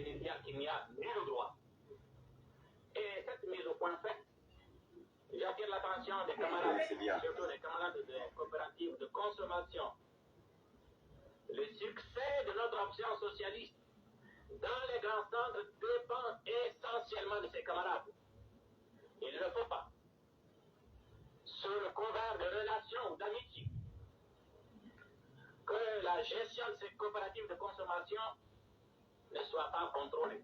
qu'il n'y a nul droit. Et cette mise au point faite, j'attire l'attention des camarades, C'est bien. Surtout des camarades des coopératives de consommation. Le succès de notre option socialiste dans les grands centres dépend essentiellement de ses camarades. Il ne faut pas, sous le couvert de relations ou d'amitié, que la gestion de ces coopératives de consommation ne soit pas contrôlée.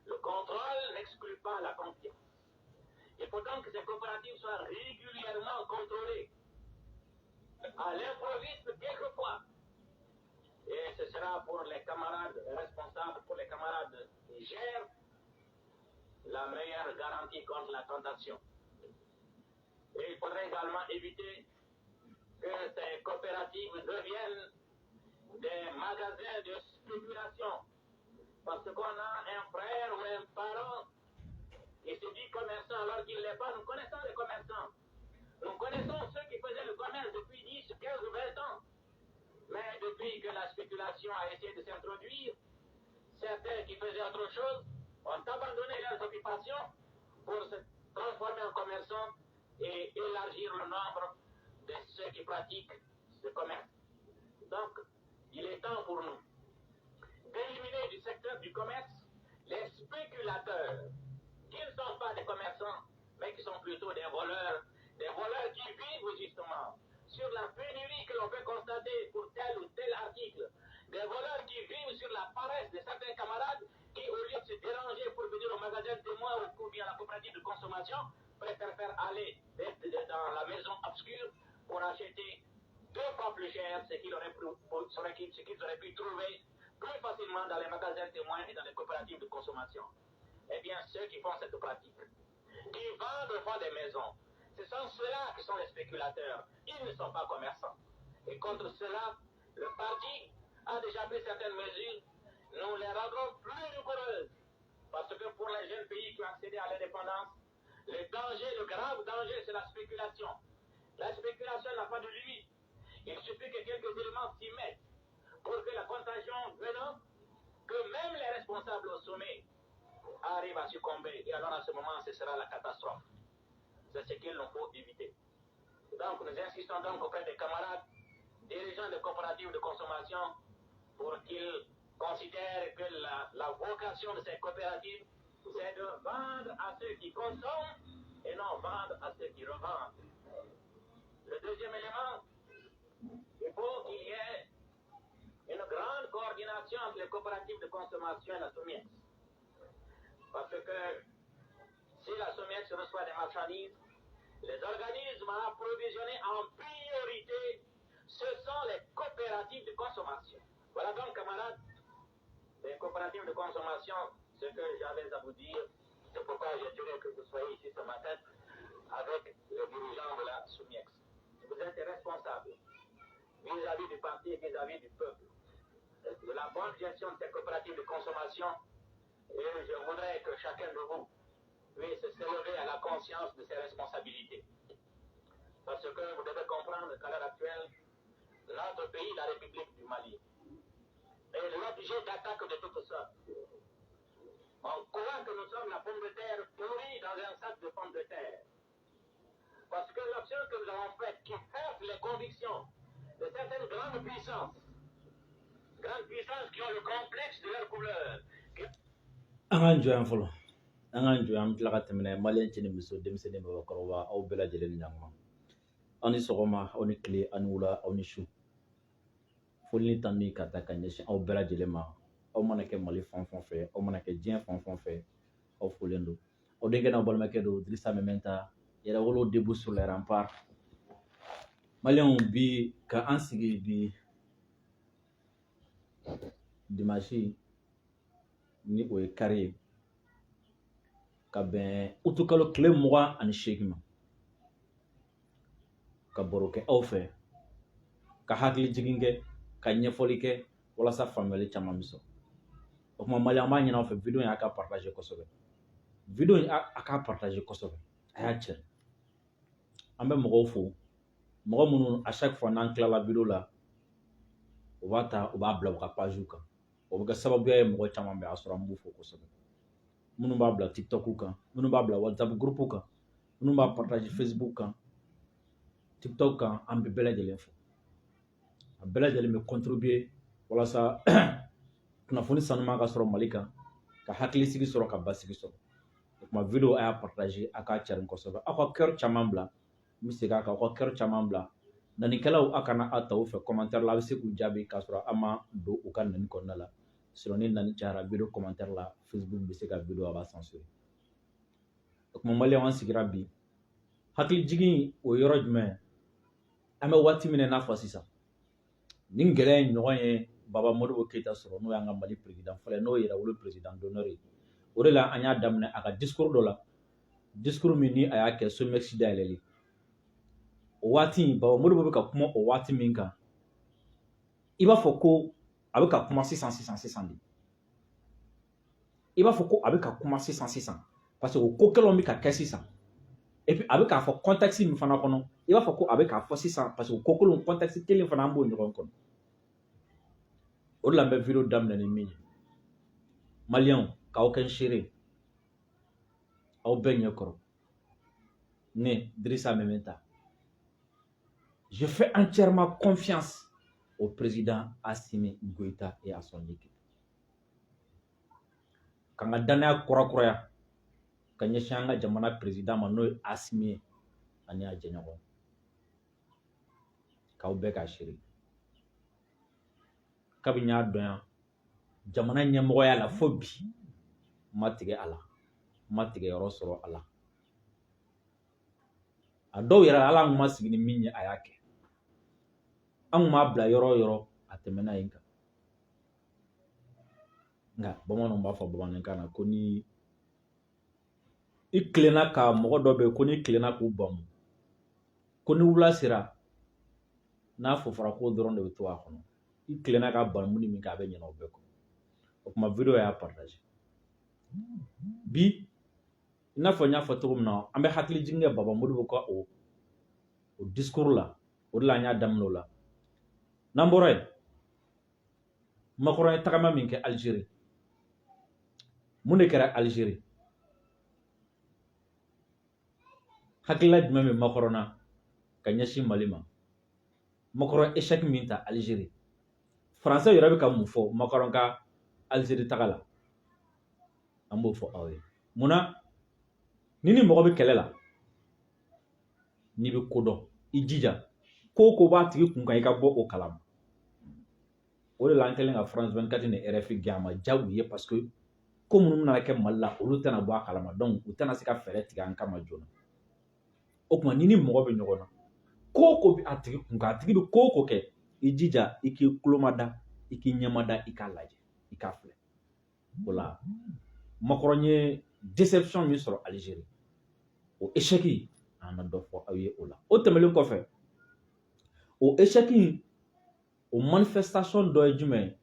Le contrôle n'exclut pas la confiance. Il faut donc que ces coopératives soient régulièrement contrôlées, à l'improviste quelquefois. Et ce sera pour les camarades responsables, pour les camarades qui gèrent, la meilleure garantie contre la tentation. Et il faudrait également éviter que ces coopératives deviennent des magasins de spéculation. Parce qu'on a un frère ou un parent qui se dit commerçant alors qu'il ne l'est pas. Nous connaissons les commerçants. Nous connaissons ceux qui faisaient le commerce depuis 10, 15 ou 20 ans. Mais depuis que la spéculation a essayé de s'introduire, certains qui faisaient autre chose ont abandonné leurs occupations pour se transformer en commerçants et élargir le nombre de ceux qui pratiquent ce commerce. Donc, il est temps pour nous d'éliminer du secteur du commerce les spéculateurs, qui ne sont pas des commerçants, mais qui sont plutôt des voleurs qui vivent justement sur la pénurie que l'on peut constater pour tel ou tel article, des voleurs qui vivent sur la paresse de certains camarades qui, au lieu de se déranger pour venir au magasin témoin ou bien à la coopérative de consommation, préfèrent faire aller dans la maison obscure pour acheter deux fois plus cher ce qu'ils auraient pu trouver plus facilement dans les magasins témoins et dans les coopératives de consommation. Eh bien, ceux qui font cette pratique, qui vendent au fond des maisons, ce sont ceux-là qui sont les spéculateurs. Ils ne sont pas commerçants. Et contre cela, le parti a déjà pris certaines mesures. Nous les rendrons plus rigoureuses. Parce que pour les jeunes pays qui ont accédé à l'indépendance, le danger, le grave danger, c'est la spéculation. La spéculation n'a pas de limite. Il suffit que quelques éléments s'y mettent pour que la contagion venant, que même les responsables au sommet arrivent à succomber. Et alors à ce moment, ce sera la catastrophe. C'est ce qu'il nous faut éviter. Donc nous insistons donc auprès des camarades dirigeants de coopératives de consommation pour qu'ils considèrent que la vocation de ces coopératives, c'est de vendre à ceux qui consomment et non vendre à ceux qui revendent. Le deuxième élément, il faut qu'il y ait une grande coordination entre les coopératives de consommation et la SOMIEX. Parce que si la SOMIEX reçoit des marchandises, les organismes à approvisionner en priorité, ce sont les coopératives de consommation. Voilà donc, camarades, les coopératives de consommation, ce que j'avais à vous dire. C'est pourquoi j'ai tenu que vous soyez ici ce matin avec le dirigeant de la SOMIEX. Vous êtes responsable vis-à-vis du parti et vis-à-vis du peuple de la bonne gestion de ces coopératives de consommation, et je voudrais que chacun de vous puisse s'élever à la conscience de ses responsabilités. Parce que vous devez comprendre qu'à l'heure actuelle, notre pays, la République du Mali, est l'objet d'attaques de toutes sortes. On croit que nous sommes la pomme de terre pourrie dans un sac de pommes de terre. Parce que l'option que nous avons faite, qui heurte les convictions de certaines grandes puissances qui ont le complexe de leur couleur, qui An k'an jɔ yan fɔlɔ, an k'an jɔ yan. An bɛ tila ka tɛmɛ n'a ye. Maliyɛn cɛ ni muso, denmisɛnnin, mɔgɔkɔrɔba, aw bɛɛ lajɛlen ni ɲankuma, aw ni sɔgɔma, aw ni tile, aw ni wula, aw ni su. Foli ni tanu ka taa ka ɲɛsin aw bɛɛ lajɛlen ma. Aw mana kɛ Mali fan fɛn fɛ, aw mana kɛ diɲɛ fan fɛn fɛ, aw folen don. Aw denkɛ n'aw balimakɛ don, Dirisa Mɛmɛnta, Yɛrɛwolo debout sur les remparts. Maliyɛnw, bi ka an sigi bi dimanche, ni o ye kari ye, ka bɛn utukalo tile 28 ma, ka baro kɛ aw fɛ, ka hakili jigin kɛ, ka ɲɛfɔli kɛ walasa faamuyali caman bɛ sɔrɔ. O tuma, Mali, an b'a ɲini aw fɛ, vidéo in, a ka partager kosɛbɛ. Vidéo in, a k'a partager kosɛbɛ, a y'a cɛ. An bɛ mɔgɔw fo, mɔgɔ minnu, à chaque fois n'an tilala vidéo la, u b'a ta, u b'a bila u ka page kan. O O bɛ kɛ sababuya ye mɔgɔ caman bɛ a sɔrɔ, an b'u fo kosɛbɛ. Minnu b'a bila TikTok kan, minnu b'a bila WhatsApp groupe kan, minnu b'a partage Facebook kan, TikTok kan, an bɛ bɛɛ lajɛlen fo. A bɛɛ lajɛlen bɛ contribuer walasa kunnafoni sanuman ka sɔrɔ Mali kan, ka hakilisigi sɔrɔ, ka basigi sɔrɔ. O tuma vidéo, a y'a partage, a k'a cari kosɛbɛ, aw ka cœur caman bila. N bɛ segin a kan, aw ka cœur caman bila. Nanikɛlaw, a kana a ta u fɛ commentaire la, a bɛ se k'u jaabi k'a sɔrɔ a ma don u ka nani kɔnɔna la. Sinon ni nani cayara vidéo commentaire la, Facebook bɛ se ka vidéo a b'a censurer. O tuma maliyɛnw, an sigira bi, hakili jigin o yɔrɔ jumɛn? An bɛ waati min na i n'a fɔ sisan, nin gɛlɛya in ɲɔgɔn ye Baba Modibo Keyita sɔrɔ, n'o y'an ka Mali président fɔlɔ ye, n'o ye Yɛrɛwolo président d'honneur ye. O de la an y'a daminɛ a ka discours dɔ la, discours min ni a y'a kɛ SOMIEX dayɛlɛli o waati. Baba Modibo bɛ ka kuma o waati min kan, i b'a fɔ ko a bɛ ka kuma sisan sisan sisan de, i b'a fɔ ko a bɛ ka kuma sisan sisan, parce que o ko kɛlenw bɛ ka kɛ sisan. Et puis a bɛ k'a fɔ contexte min fana kɔnɔ, i b'a fɔ ko a bɛ k'a fɔ sisan, parce que o ko kelenw, contexte kelen fana, an b'o ɲɔgɔn kɔnɔ. O de la n bɛ vidéo daminɛ ni min ye, maliyɛnw, k'aw kɛ n seere aw bɛɛ ɲɛ kɔrɔ, ne Dirisa Memeta, je fais entièrement confiance au président Assimi Goïta et à son équipe. Ka n ka danaya kurakuraya ka ɲɛsin an ka jamana président ma, n'o ye Assimi ye, ani a jɛɲɔgɔn, k'aw bɛɛ k'a seere. Kabi n y'a dɔn yan jamana ɲɛmɔgɔya la fo bi, n ma tigɛ a la, n ma tigɛ yɔrɔ sɔrɔ a la. A dɔw yɛrɛ, ala kun ma sigi ni min ye, a y'a kɛ. An kun b'a bila yɔrɔ o yɔrɔ, a tɛmɛna yen kan. Nka bamananw b'a fɔ bamanankan na ko ni i tilenna ka mɔgɔ dɔ bɛ yen, ko n'i tilenna k'u bamu, ko ni wula sera, n'a fofara, ko dɔrɔn de bɛ to a kɔnɔ. I tilenna ka bamuni min kɛ, a bɛ ɲinɛ o bɛɛ kɔ. O tuma vidéo y'a partage bi, i n'a fɔ n y'a fɔ cogo min na, an bɛ hakili jigin kɛ Baba Modibo ka o discours la. O de la an y'a daminɛ o la. N'an bɔra yen, Macron ye tagama min kɛ Algérie, mun de kɛra Algérie? Hakilila jumɛn bɛ Macron na ka ɲɛsin Mali ma? Macron échec min ta Algérie, Français yɛrɛ bɛ ka mun fɔ Macron ka Algérie taga la? An b'o fɔ aw ye. Munna ni mɔgɔ bɛ kɛlɛ la, n'i bɛ ko dɔn, i jija ko o ko b'a tigi kun kan, i ka bɔ o kalama. O de la an kɛlen ka France 24 ni RFI gɛn, a ma diya u ye, parce que ko minnu bɛna kɛ Mali la, olu tɛna bɔ a kalama, donc u tɛna se ka fɛɛrɛ tigɛ an kama joona. O tuma ni mɔgɔ bɛ ɲɔgɔn na, ko o ko bɛ a tigi kun kan, a tigi bɛ ko o ko kɛ, i jija i k'i tulo ma da, i k'i ɲɛma da, i k'a lajɛ, i k'a filɛ. O la Macron ye déception min sɔrɔ Algérie, o échec, an na dɔ fɔ aw ye o la. O tɛmɛnen kɔfɛ, o échec in, o manifestation dɔ ye jumɛn ye?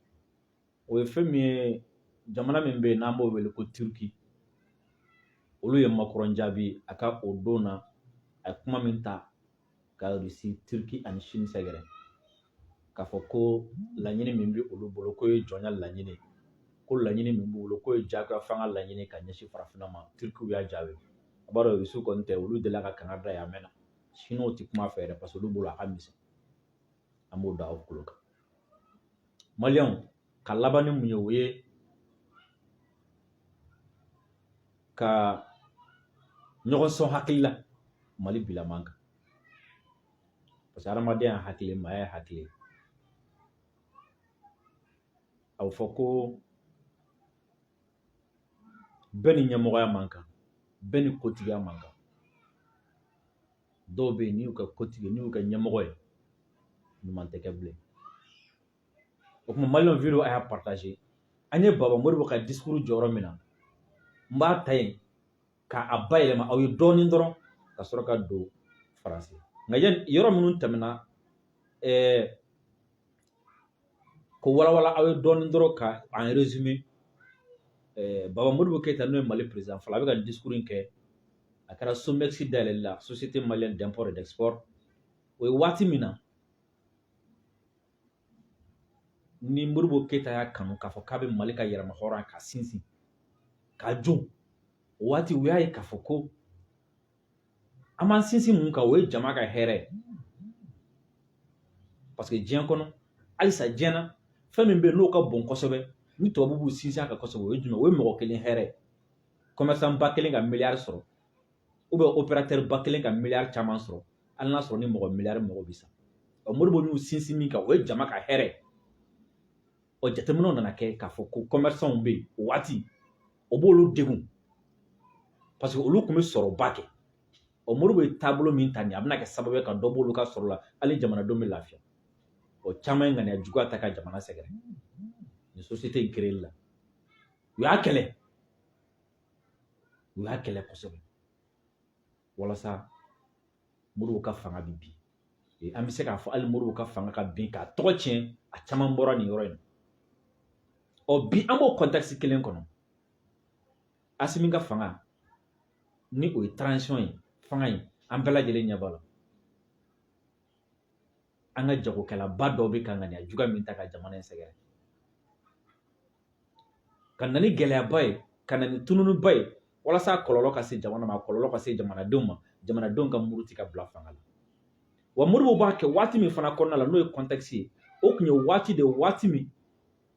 O ye fɛn min ye, jamana min bɛ yen n'an b'o wele ko Turquie, olu ye Macron jaabi a ka o don na, a ye kuma min ta ka Russie, Turquie ani Chine sɛgɛrɛ, k'a fɔ ko laɲini min bɛ olu bolo, k'o ye jɔnya laɲini, ko laɲini min b'u bolo, k'o ye jagoya fanga laɲini ka ɲɛsin farafinna ma. Turkiw y'a jaabi. A b'a dɔn Rusiw kɔni tɛ, olu delila ka kangari da yen a mɛnna. Chinois tɛ kuma a fɛ yɛrɛ, parce que olu bolo a ka misɛn. An b'o da aw tulo kan. Maliyɛnw, ka laban ni mun ye? O ye ka ɲɔgɔn sɔn hakili la Mali bilaman kan, parce que hadamadenya hakili, maaya ye hakili ye. A bɛ fɔ ko bɛɛ ni ɲɛmɔgɔya man kan, bɛɛ ni kotigiya man kan. Dɔw bɛ yen, n'i y'u kɛ kotigi, n'i y'u kɛ ɲɛmɔgɔ ye, ɲuman tɛ kɛ bilen. O tuma maliyɛnw, vidéo a y'a partage. An ye Baba Modibo ka discours jɔyɔrɔ min na, n b'a ta yen k'a bayɛlɛma aw ye dɔɔnin dɔrɔn, ka sɔrɔ ka don Faransi. Nka yanni, yɔrɔ minnu tɛmɛna, ko walawala aw ye dɔɔnin dɔrɔn ka en résumé. Baba Modibo Keyita, n'o ye Mali président fɔlɔ, a bɛ ka discours in kɛ, a kɛra SOMIEX dayɛlɛli la, Société malienne d'import et d'export. O ye waati min na Ni Modibo Keyita y'a kanu k'a fɔ k'a bɛ Mali ka yɛrɛmahɔrɔnya k'a sinsin k'a jɔ, o waati u y'a ye k'a fɔ ko an b'an sinsin mun kan, o ye jama ka hɛrɛ ye. Parce que diɲɛ kɔnɔ halisa, diɲɛ na, fɛn min bɛ yen n'o ka bon kosɛbɛ, ni tubabu b'u sinsin a kan kosɛbɛ, o ye jumɛn? O ye mɔgɔ kelen hɛrɛ ye. Commerçant ba kelen ka miliyari sɔrɔ, ou bien opérateur ba kelen ka miliyari caman sɔrɔ, hali n'a sɔrɔ ni mɔgɔ miliyari mɔgɔ bɛ sa. Ɔ, Modibo y'u sinsin min kan, o ye jama ka hɛrɛ ye. Ɔ, jateminɛw nana kɛ k'a fɔ ko commerçant bɛ yen, o waati o b'olu degun, parce que olu tun bɛ sɔrɔba kɛ. Ɔ, Modibo ye taabolo min ta nin, a bɛna kɛ sababu ye ka dɔ b'olu ka sɔrɔ la, hali jamanadenw bɛ lafiya. Ɔ, caman ye ŋaniya juguya ta ka jamana sɛgɛrɛ. Nin société in créer la, u y'a kɛlɛ, u y'a kɛlɛ kosɛbɛ walasa Modibo ka fanga bɛ bin. An bɛ se k'a fɔ hali Modibo ka fanga ka bin k'a tɔgɔ tiɲɛ, a caman bɔra nin yɔrɔ in na. Ɔ, bi an b'o contexte kelen kɔnɔ. Asimi ka fanga, ni o ye transition ye, fanga in, an bɛɛ lajɛlen ɲɛ b'a la. An ka jagokɛlaba dɔw bɛ ka ŋaniya juguya min ta ka jamana in sɛgɛrɛ, ka na ni gɛlɛyaba ye, ka na ni tununiba ye, walasa kɔlɔlɔ ka se jamana ma, kɔlɔlɔ ka se jamanadenw ma, jamanadenw ka muruti ka bila fanga la. Wa Modibo b'a kɛ waati min fana kɔnɔna la, n'o ye contexte ye, o tun ye waati de, waati min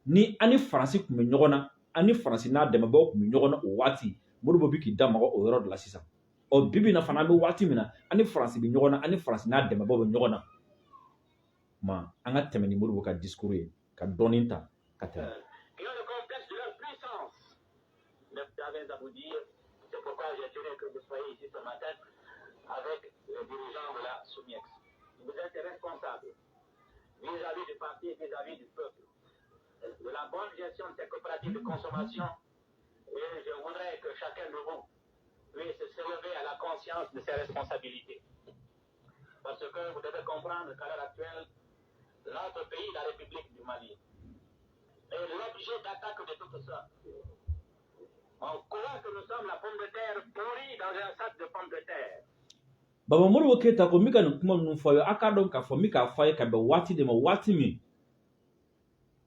ni an ni Faransi tun bɛ ɲɔgɔn na, an ni Faransi n'a dɛmɛbaaw tun bɛ ɲɔgɔn na o waati. Modibo bɛ k'i da maga o yɔrɔ de la sisan. Ɔ, bi bi in na fana, an bɛ waati min na, an ni Faransi bɛ ɲɔgɔn na, an ni Faransi n'a dɛmɛbaaw bɛ ɲɔgɔn na. Ma an ka tɛmɛ ni Modibo ka discours ye ka dɔɔnin ta ka tɛmɛ. Qui ont le complexe de leur puissance. J'avais à vous dire, c'est pourquoi j'ai tenu que vous soyez ici ce matin avec les dirigeants de la SOMIEX. Vous êtes responsables vis-à-vis du parti et vis-à-vis du peuple de la bonne gestion de ces coopératives de consommation et je voudrais que chacun de vous puisse s'élever à la conscience de ses responsabilités. Parce que vous devez comprendre qu'à l'heure actuelle, notre pays, la République du Mali, est l'objet d'attaques de toutes sortes. On croit que nous sommes la pomme de terre pourrie dans un sac de pommes de terre. Baba Modibo Keyita ko n bɛ ka nin kuma ninnu fɔ a ye, a k'a dɔn k'a fɔ n bɛ k'a fɔ a ye ka bɛn waati de ma, waati min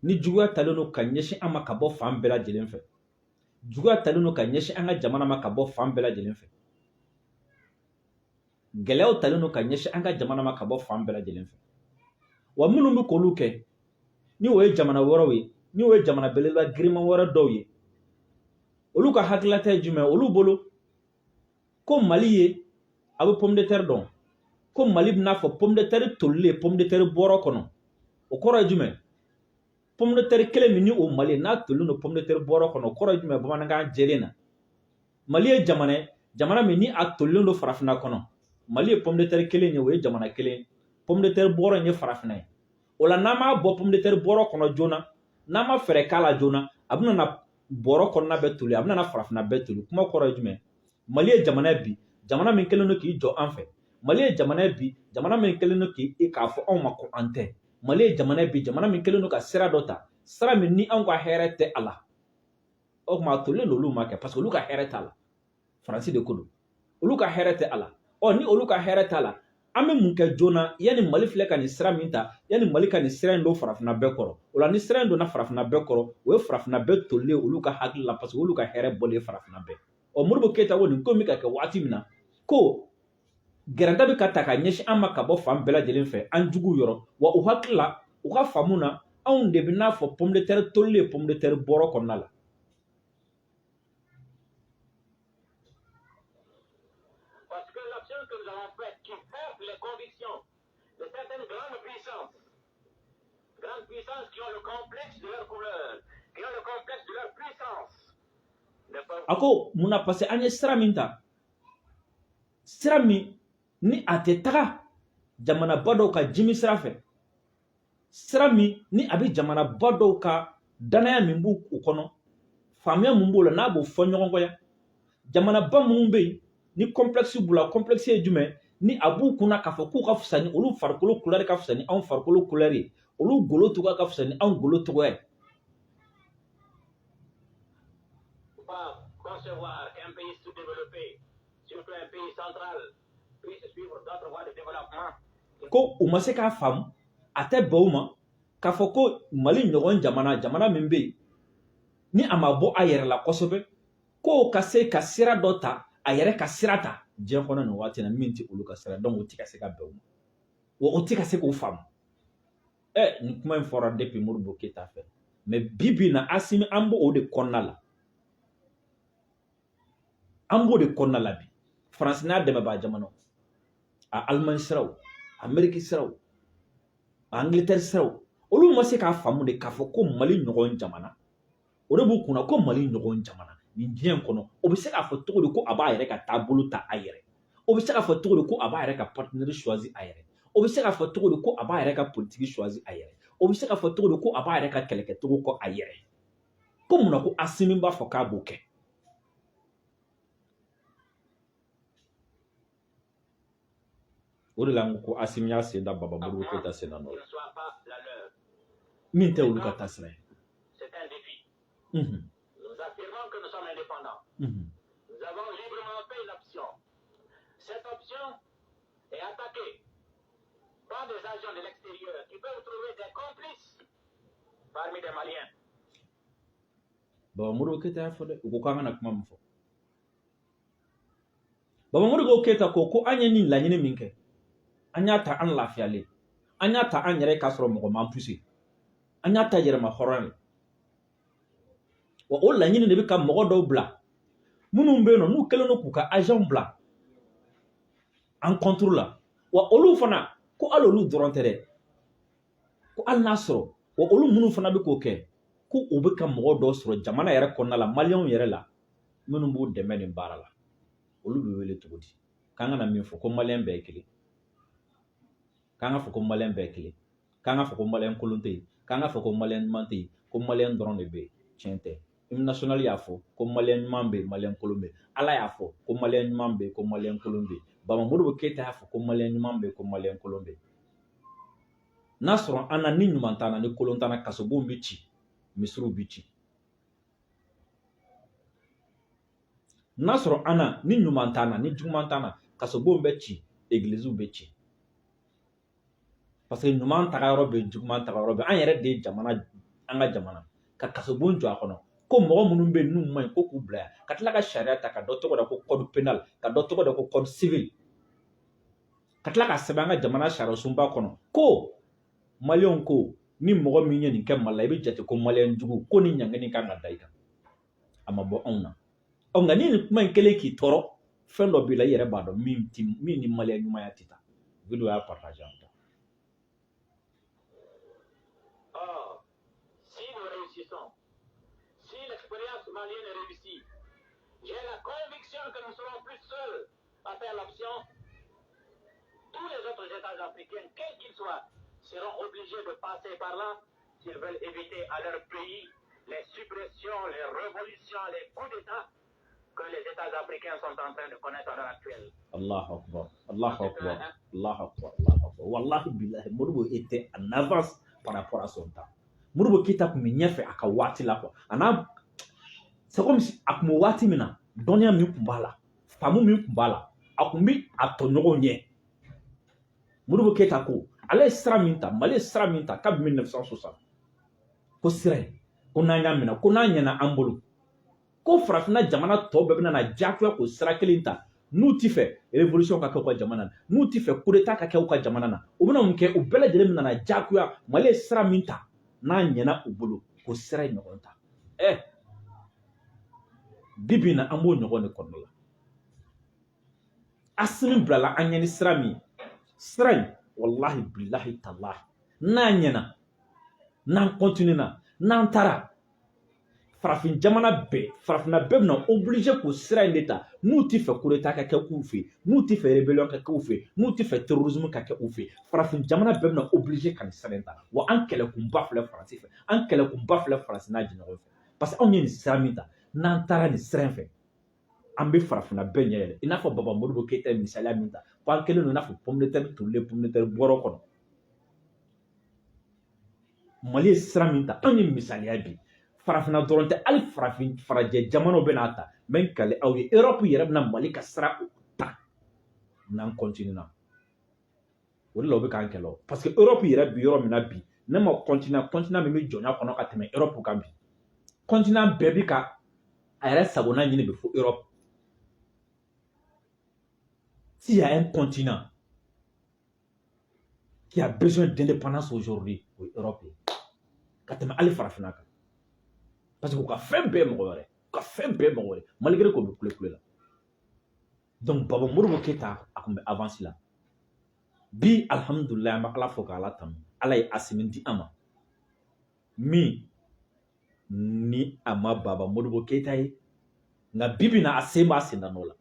ni juguya talen don ka ɲɛsin an ma ka bɔ fan bɛɛ lajɛlen fɛ, juguya talen don ka ɲɛsin an ka jamana ma ka bɔ fan bɛɛ lajɛlen fɛ, gɛlɛyaw talen don ka ɲɛsin an ka jamana ma ka bɔ fan bɛɛ lajɛlen fɛ. Wa minnu bɛ k'olu kɛ, ni o ye jamana wɛrɛw ye, ni o ye jamana belebeleba giriman wɛrɛ dɔw ye, olu ka hakililata ye jumɛn? Olu bolo ko Mali ye, a bɛ pomme de terre dɔn, ko Mali bɛna fɔ pomme de terre tolilen pomme de terre bɔrɔ kɔnɔ. O kɔrɔ ye jumɛn? Pomme de terre kelen min ni o Mali n'a tolen don pomme de terre bɔrɔ kɔnɔ, o kɔrɔ ye jumɛn bamanankan jɛlen na? Mali ye jamana ye, jamana min ni a tolilen don farafinna kɔnɔ. Mali ye pomme de terre kelen ye, o ye jamana kelen, pomme de terre bɔrɔ in ye farafinna ye. O la, n'an m'a bɔ pomme de terre bɔrɔ kɔnɔ joona, n'an ma fɛɛrɛ k'a la joona, a bɛna na bɔrɔ kɔnɔna bɛɛ toli, a bɛna na farafinna bɛɛ toli. Kuma kɔrɔ ye jumɛn? Mali ye jamana ye bi, jamana min kɛlen don k'i jɔ an fɛ. Mali ye jamana ye bi, jamana min kɛlen don k'i k'a fɔ anw ma ko an tɛ. Mali ye jamana ye bi, jamana min kɛlen don ka sira dɔ ta, sira min ni anw ka hɛrɛ tɛ a la. O tuma, a tolen don olu ma kɛ parce que olu ka hɛrɛ t'a la. Faransi de ko don, olu ka hɛrɛ tɛ a la. Ɔ, ni olu ka hɛrɛ t'a la, an bɛ mun kɛ joona yanni Mali filɛ ka nin sira min ta, yanni Mali ka nin sira in don farafinna bɛɛ kɔrɔ? O la, ni sira in donna farafinna bɛɛ kɔrɔ, o ye farafinna bɛɛ tolilen olu ka hakili la, parce que olu ka hɛrɛ bɔlen farafinna bɛɛ. Ɔ, Modibo Keyita ko nin ko min bɛ ka kɛ waati min na, ko gɛrɛnda bɛ ka ta ka ɲɛsin an ma ka bɔ fan bɛɛ lajɛlen fɛ, an juguw yɔrɔ. Wa u hakili la, u ka faamu na, anw de bɛ n'a fɔ pomme de terre tolilen pomme de terre bɔrɔ kɔnɔna la. Parce que l'action que nous avons faite qui heurte les convictions de certaines grandes puissances qui ont le complexe de leur couleur, qui ont le complexe de leur puissance, ne peuvent A ko mun na? Parce que an ye sira min ta, sira min ni a tɛ taga jamanaba dɔw ka jimi sira fɛ, sira min ni a bɛ jamanaba dɔw ka danaya min b'u u kɔnɔ, faamuya mun b'o la, n'a b'o fɔ ɲɔgɔn kɔ yan, jamanaba minnu bɛ yen ni complexe b'u la. Complexe ye jumɛn? Ni a b'u kunna k'a fɔ k'u ka fisa ni olu farikolo couleur ka fisa ni anw farikolo couleur ye, olu golo cogoya ka fisa ni anw golo cogoya ye. pas concevoir qu'un pays sous-développé, surtout un pays central, puisse suivre d'autres voies de développement. Ko u ma se k'a faamu, a tɛ bɛn u ma. K'a fɔ ko Mali ɲɔgɔn jamana, jamana min bɛ yen ni a ma bɔ a yɛrɛ la kosɛbɛ, k'o ka se ka sira dɔ ta, a yɛrɛ ka sira ta diɲɛ kɔnɔ nin waati na, min tɛ olu ka sira. Donc o tɛ ka se ka bɛn o ma, wa o tɛ ka se k'o faamu. Ɛ, nin kuma in fɔra depuis Modibo Keyita fɛ, mais bi bi in na, Asimi, an b'o de kɔnɔna la, an b'o de kɔnɔna la bi. Faransi n'a dɛmɛbaa jamanaw, a Allemagne siraw, Amérique siraw, Angleterre siraw, olu ma se k'a faamu de k'a fɔ ko Mali ɲɔgɔn jamana, o de b'u kunna, ko Mali ɲɔgɔn jamana nin diɲɛ in kɔnɔ, o bɛ se k'a fɔ cogo di ko a b'a yɛrɛ ka taabolo ta a yɛrɛ? O bɛ se k'a fɔ cogo di ko a b'a yɛrɛ ka partenaire choisi a yɛrɛ? O bɛ se k'a fɔ cogo di ko a b'a yɛrɛ ka politique choisi a yɛrɛ? O bɛ se k'a fɔ cogo di ko a b'a yɛrɛ ka kɛlɛkɛcogo kɔ a yɛrɛ? Ko munna ko Asimi b'a fɔ k'a b'o kɛ? O de la n ko Asimi y'a sen da Baba Modibo Keyita sen na nɔ la, min tɛ olu ka taasira ye. C'est un défi. Nous affirmons que nous sommes indépendants. Nous avons librement fait une option. Cette option est attaquée par des agents de l'extérieur qui peuvent trouver des complices parmi des Maliens. Baba Modibo Keyita y'a fɔ dɛ, u ko k'an kana kuma min fɔ. Baba Modibo Keyita ko an ye nin laɲini min kɛ, an y'a ta an lafiyalen, an y'a ta an yɛrɛ k'a sɔrɔ mɔgɔ m'an poussé, an y'a ta yɛrɛma hɔrɔnya la. Wa o laɲini de bɛ ka mɔgɔ dɔw bila, minnu bɛ yen nɔ, n'u kɛlen don k'u ka agent bila an contre la. Wa olu fana ko hali olu dɔrɔn tɛ dɛ, ko hali n'a sɔrɔ wa olu minnu fana bɛ k'o kɛ, ko u bɛ ka mɔgɔ dɔw sɔrɔ jamana yɛrɛ kɔnɔna la, maliyɛnw yɛrɛ la, minnu b'u dɛmɛ nin baara la. Olu bɛ wele cogo di? K'an kana min fɔ, ko maliyɛn bɛɛ ye kelen, k'an ka fɔ ko maliyɛn bɛɛ ye kelen, k'an ka fɔ ko maliyɛn kolon tɛ yen, k'an ka fɔ ko maliyɛn ɲuman tɛ yen, ko maliyɛn dɔrɔn de bɛ yen. Tiɲɛ tɛ. Hymne national y'a fɔ ko maliyɛn ɲuman bɛ yen, maliyɛn kolon bɛ yen. Ala y'a fɔ ko maliyɛn ɲuman bɛ yen, ko maliyɛn kolon bɛ yen. Baba Modibo Keyita y'a fɔ ko maliyɛn ɲuman bɛ yen, ko maliyɛn kolon bɛ yen. N'a sɔrɔ an na ni ɲuman t'an na, ni kolon t'an na, kasobonw bɛ ci, misiriw bɛ ci. N'a sɔrɔ an na ni ɲuman t'an na, ni juguman t'an na, kasobonw bɛ ci, egiliziw bɛ ci, parce que ɲuman taga yɔrɔ bɛ, juguman taga yɔrɔ bɛ. An yɛrɛ de ye jamana, an ka jamana ka kasobon jɔ a kɔnɔ, ko mɔgɔ minnu bɛ yen n'u man ɲi, ko k'u bila yan, ka tila ka sariya ta ka dɔ tɔgɔ da ko code pénal, ka dɔ tɔgɔ da ko code civil, ka tila ka sɛbɛn an ka jamana sariya sunba kɔnɔ ko maliyɛnw ko ni mɔgɔ min ye nin kɛ Mali la, i bɛ jate ko maliyɛn jugu, ko ni ɲangini kan ka da i kan. A ma bɔ anw na. Ɔ, nka ni nin kuma in kɛlen k'i tɔɔrɔ, fɛn dɔ b'i la, i yɛrɛ b'a dɔn min ti min ni maliyɛn ɲumanya tɛ taa. Vidéo y'a partage an ta. Or, si nous réussissons, si l'expérience malienne réussit, j'ai la conviction que nous serons plus seuls à faire l'option. Tous les autres États africains, quels qu'ils soient, seront obligés de passer par là s'ils veulent éviter à leur pays les suppressions, les révolutions, les coups d'État que les États africains sont en train de connaître à l'heure actuelle. Allahu Akbar, Allahu Akbar, Allahu Akbar, Allahu Akbar. Wallahi billahi, Modibo était en avance par rapport à son temps. Modibo Keita tun bɛ ɲɛfɛ a ka waati la quoi. A n'a, c'est comme si a tun bɛ waati min na, dɔnniya min tun b'a la, faamu min tun b'a la, a tun bɛ a tɔɲɔgɔnw ɲɛ. Modibo Keita ko ale ye sira min ta, Mali ye sira min ta kabini 1960, ko sira in, ko n'an y'a minɛ, ko n'a ɲɛna an bolo, ko farafinna jamana tɔ bɛɛ bɛna na diyagoya k'o sira kelen ta. N'u ti fɛ révolution ka kɛ u ka jamana na, n'u ti fɛ coup d'état ka kɛ u ka jamana na, u bɛna mun kɛ? U bɛɛ lajɛlen bɛna na diyagoya. Mali ye sira min ta, n'a ɲɛna u bolo, k'o sira in ɲɔgɔn ta. Ɛ, bi bi in na, an b'o ɲɔgɔn de kɔnɔna la. Asimi bilala an ɲɛ ni sira min ye, sira in, wallahi billahi tallahi, n'a ɲɛna, n'an continue na, n'an taara, farafin jamana bɛɛ, farafinna bɛɛ bɛna obligé k'o sira in de ta, n'u ti fɛ coup d'état ka kɛ k'u fɛ, n'u ti fɛ rébellion ka kɛ u fɛ, n'u ti fɛ terrorisme ka kɛ u fɛ. Farafin jamana bɛɛ bɛna obligé ka nin sira in ta. Wa an kɛlɛkunba filɛ Faransi fɛ, an kɛlɛkunba filɛ Faransi n'a jɛɲɔgɔn fɛ, parce que anw ye nin sira min ta, n'an taara nin sira in fɛ, an bɛ farafinna bɛɛ ɲɛ yɛlɛ. I n'a fɔ Baba Modibo Keyita ye misaliya min ta, ko an kɛlen don i n'a fɔ pomme de terre tolilen pomme de terre bɔrɔ kɔnɔ. Mali ye sira min ta, anw ye misaliya bi. Farafinna dɔrɔn tɛ, hali farafin farajɛ jamanaw bɛna ta. N bɛ n kale aw ye, Europe yɛrɛ bɛna Mali ka sira ta n'an continue na. O de la u bɛ k'an kɛlɛ o, parce que Europe yɛrɛ bi yɔrɔ min na bi, Ne ma continent min bɛ jɔnya kɔnɔ ka tɛmɛ Europe kan bi, continent bɛɛ bi ka a yɛrɛ sagona ɲini bi fo Europe. S'il y a un continent qui a besoin d'indépendance aujourd'hui, o ye Europe ye ka tɛmɛ hali farafinna kan, parce que u ka fɛn bɛɛ ye mɔgɔ wɛrɛ, u ka fɛn bɛɛ ye mɔgɔ wɛrɛ, malgré k'o bɛ kule kule la. Donc Baba Modibo Keyita, a tun bɛ avance la. Bi, alihamudulilayi, an bɛ Ala fo k'Ala tanu, Ala ye Asimi di an ma min ni a ma Baba Modibo Keyita ye, nka bi bi na a sen b'a sen da nɔ la.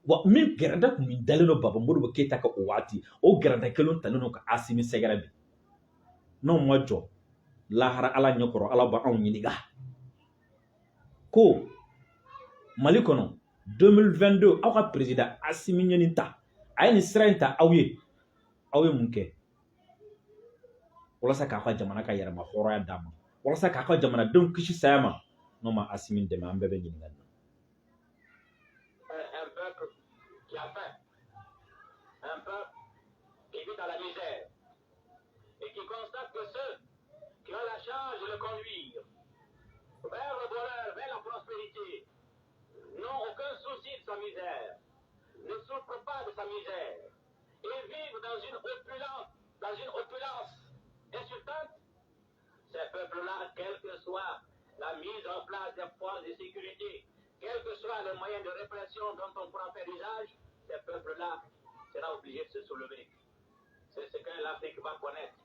Wa min gɛrɛntɛ tun min dalen don Baba Modibo Keyita kan o waati, o gɛrɛntɛ kelen talen don ka Asimi sɛgɛrɛ bi. N'anw ma jɔ lahara Ala ɲɛkɔrɔ, Ala b'anw ɲininka ko Mali kɔnɔ 2022, aw ka président Asimi ye nin ta, a ye nin sira in ta, aw ye, aw ye mun kɛ walasa k'aw ka jamana ka yɛrɛma hɔrɔnya d'a ma, walasa k'aw ka jamanadenw kisi saya ma? N'o ma Asimi dɛmɛ, an bɛɛ bɛ ɲininka nin na. Un peuple qui a faim, un peuple qui vit dans la misère et qui constate que ceux qui ont la charge de le conduire vers le bonheur, vers la prospérité, n'ont aucun souci de sa misère, ne souffrent pas de sa misère et vivent dans une opulence insultante. Ces peuples-là, quelle que soit la mise en place des forces de sécurité, quels que soient les moyens de répression dont on pourra faire usage, ces peuples-là sera obligé de se soulever. C'est ce que l'Afrique va connaître.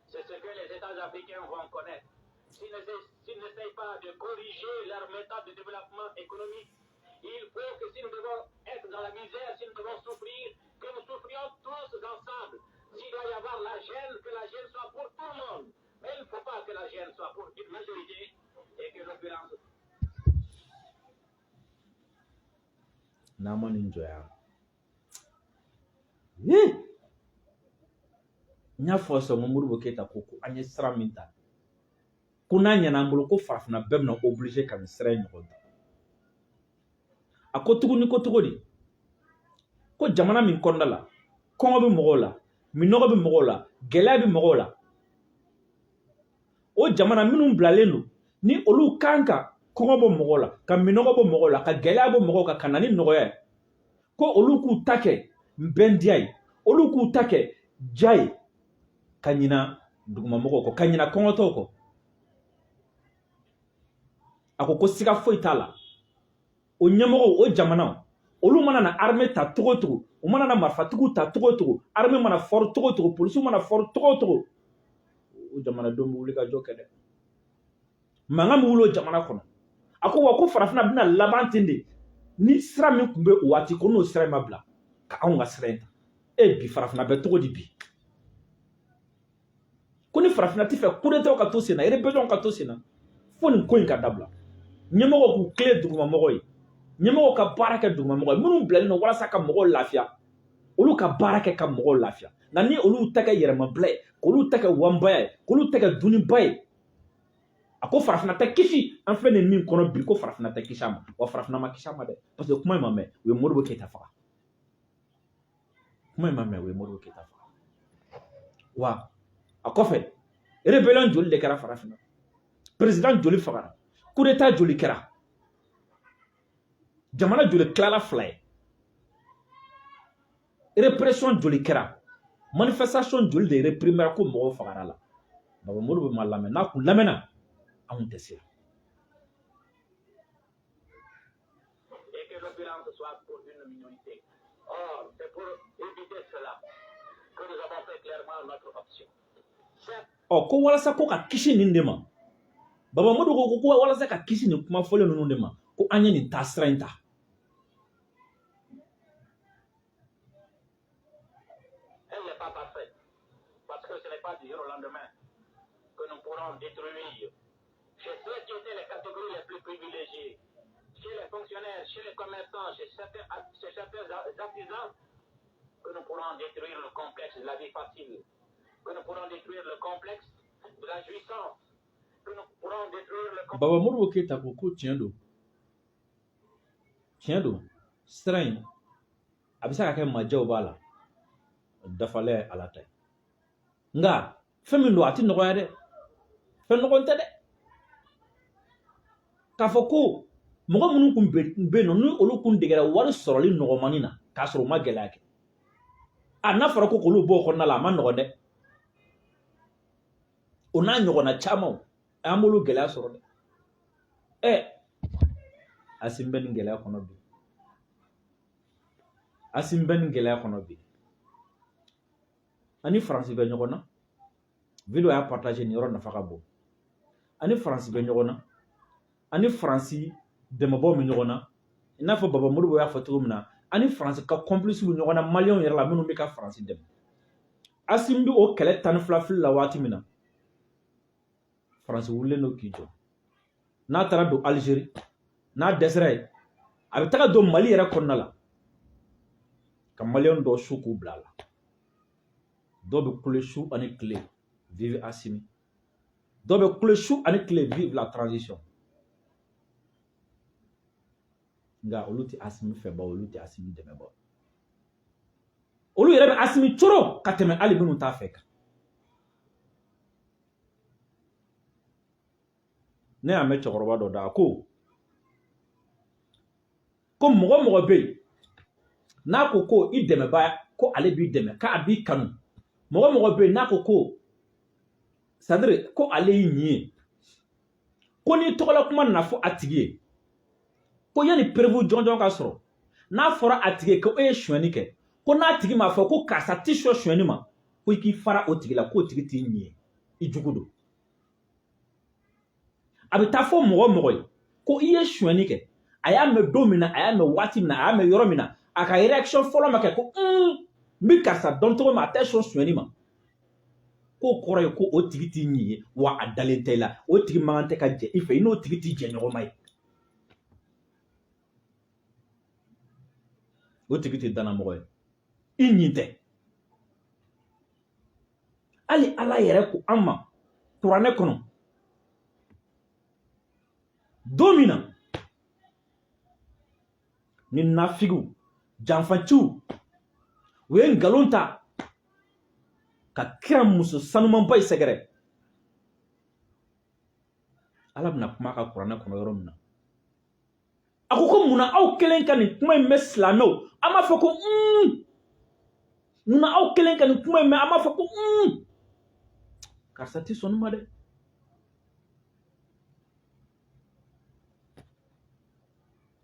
C'est ce que les États africains vont connaître. S'ils n'essayent pas de corriger leur méthode de développement économique, il faut que si nous devons être dans la misère, si nous devons souffrir, que nous souffrions tous ensemble. S'il doit y avoir la gêne, que la gêne soit pour tout le monde. Mais il ne faut pas que la gêne soit pour une majorité et que l'opulence N'an ma nin jɔ yan, n y'a fɔ sisan ko Modibo Keyita ko an ye sira min ta, ko n'a ɲɛna an bolo, ko farafinna bɛɛ bɛna obligé ka nin sira in ɲɔgɔn ta. A ko tuguni ko cogo di ko jamana min kɔnɔna la, kɔngɔ bɛ mɔgɔw la, minɔgɔ bɛ mɔgɔw la, gɛlɛya bɛ mɔgɔw la, o jamana minnu bilalen don ni olu kan ka kɔngɔ bɔ mɔgɔw la, ka minɔgɔ bɔ mɔgɔw la, ka gɛlɛya bɔ mɔgɔw kan, ka na ni nɔgɔya ye, ko olu k'u ta kɛ bɛndiya ye, olu k'u ta kɛ ja ye, ka ɲina dugumamɔgɔw kɔ, ka ɲina kɔngɔtɔw kɔ. A ko ko siga foyi t'a la, o ɲɛmɔgɔw, o jamanaw, olu mana na armée ta cogo o cogo, u mana na marifatigiw ta cogo o cogo, armée mana fɔri cogo o cogo, polisiw mana fɔri cogo o cogo, o jamanadenw bɛ wuli ka jɔ kɛ dɛ. Mankan bɛ wuli o jamana kɔnɔ. A ko wa ko farafinna bɛna laban ten de ni sira min tun bɛ o waati, ko n'o sira in ma bila ka anw ka sira in ta. E, bi farafinna bɛ cogo di bi? Ko ni farafinna tɛ fɛ coup d'état ka to sen na, rébellion ka to sen na, fo nin ko in ka dabila. Ɲɛmɔgɔw k'u tilen dugumamɔgɔw ye, ɲɛmɔgɔw ka baara kɛ dugumamɔgɔ ye. Minnu bilalen don walasa ka mɔgɔw lafiya, olu ka baara kɛ ka mɔgɔw lafiya. Nka ni olu ta kɛ yɛrɛmabila ye, k'olu ta kɛ wanbaya ye, k'olu ta kɛ dunniba ye, a ko farafinna tɛ kisi. An filɛ nin min kɔnɔ bi, ko farafinna tɛ kisi a ma. Wa farafinna ma kisi a ma dɛ, parce que kuma in ma mɛn, u ye Modibo Keyita faga. Kuma in ma mɛn, u ye Modibo Keyita faga. Wa a kɔfɛ, rébellion joli de kɛra farafinna? Président joli fagara? Coup d'état joli kɛra? Jamana joli tilala fila ye? Répression joli kɛra? Manifestation joli de réprimera ko mɔgɔw fagara la? Baba Modibo ma lamɛn. N'a kun lamɛnna, anw tɛ se. Et que l'opulence soit pour une minorité. Or, c'est pour éviter cela que nous avons fait clairement notre option. Certes, Ɔ, ko walasa ko ka kisi nin de ma, Baba Modibo ko walasa ka kisi nin kuma fɔlen ninnu de ma, ko an ye nin taasira in ta. Elle n'est pas parfaite, parce que ce n'est pas du jour au lendemain que nous pourrons détruire chez ceux qui étaient les catégories les plus privilégiées, chez les fonctionnaires, chez les commerçants, chez certains artisans, que nous pourrons détruire le complexe de la vie facile, que nous pourrons détruire le complexe de la jouissance, que nous pourrons détruire le complexe Baba Modibo Keyita ko tiɲɛ don, tiɲɛ don, sira in a bɛ se ka kɛ majɛw b'a la, dafalen ye Ala ta ye, nka Fɛn min don, a tɛ nɔgɔya dɛ, fɛn nɔgɔn tɛ dɛ. K'a fɔ ko mɔgɔ minnu kun bɛ yen nɔ, ni olu kun degera wari sɔrɔli nɔgɔmani na k'a sɔrɔ u ma gɛlɛya kɛ, a n'a fɔra ko k'olu bɔ o kɔnɔna la, a ma nɔgɔn dɛ. O n'a ɲɔgɔnna camanw, an b'olu gɛlɛya sɔrɔ dɛ. Ɛ, Asimi bɛ nin gɛlɛya kɔnɔ bi, Asimi bɛ nin gɛlɛya kɔnɔ bi. Ani Faransi bɛ ɲɔgɔn na. Vidéo y'a partager, nin yɔrɔ nafa ka bon. Ani Faransi bɛ ɲɔgɔn na, ani Faransi dɛmɛbaaw bɛ ɲɔgɔn na, i n'a fɔ Baba Modibo y'a fɔ cogo min na, ani Faransi ka complice bɛ ɲɔgɔn na, maliyɛnw yɛrɛ la minnu bɛ ka Faransi dɛmɛ. Asimi bɛ o kɛlɛ 12 fili la waati min na, Faransi wulilen don k'i jɔ. N'a taara don Alizeri, n'a dɛsɛra yen, a bɛ taga don Mali yɛrɛ kɔnɔna la ka maliyɛn dɔw su k'u bila a la. Dɔw bɛ kule su ani tile, vive Asimi. Dɔw bɛ kule su ani tile, vive la transition. Nka olu tɛ Asimi fɛbaw, olu tɛ Asimi dɛmɛbaw. Olu yɛrɛ bɛ Asimi coro ka tɛmɛ hali minnu t'a fɛ kan. Ne y'a mɛn cɛkɔrɔba dɔ da, a ko ko mɔgɔ mɔgɔ bɛ yen n'a ko ko i dɛmɛba, ko ale b'i dɛmɛ, k'a b'i kanu, mɔgɔ mɔgɔ bɛ yen n'a ko ko c'est à dire ko ale y'i ɲin ye, ko n'i tɔgɔla kuma nana fɔ a tigi ye, ko yanni preuve jɔnjɔn ka sɔrɔ, n'a fɔra a tigi ye ko e ye sonyɛni kɛ, ko n'a tigi m'a fɔ ko karisa ti sɔn sonyɛni ma, ko i k'i fara o tigi la, k'o tigi t'i ɲin ye, i jugu don. A bɛ taa fɔ mɔgɔ mɔgɔ ye ko i ye sonyɛni kɛ, a y'a mɛn don min na, a y'a mɛn waati min na, a y'a mɛn yɔrɔ min na, a ka réaction fɔlɔ ma kɛ ko n bɛ karisa dɔn cogo min, a tɛ sɔn sonyɛni ma, k'o kɔrɔ ye ko o tigi t'i ɲin ye, wa a dalen tɛ i la, o tigi man kan tɛ ka jɛ i fɛ, i n'o tigi t'i jɛɲɔgɔnma ye, o tigi tɛ dannamɔgɔ ye, i ɲin tɛ. Hali Ala yɛrɛ ko an ma kuranɛ kɔnɔ don min na ni nafigiw, janfanciw, u ye nkalon ta ka kira muso sanumanba in sɛgɛrɛ, Ala bɛna kuma a ka kuranɛ kɔnɔ yɔrɔ min na, a ko ko munna aw kelen ka nin kuma in mɛn, silamɛw, an b'a fɔ ko munna aw kelen ka nin kuma in mɛn, an b'a fɔ ko karisa tɛ sɔn nin ma dɛ.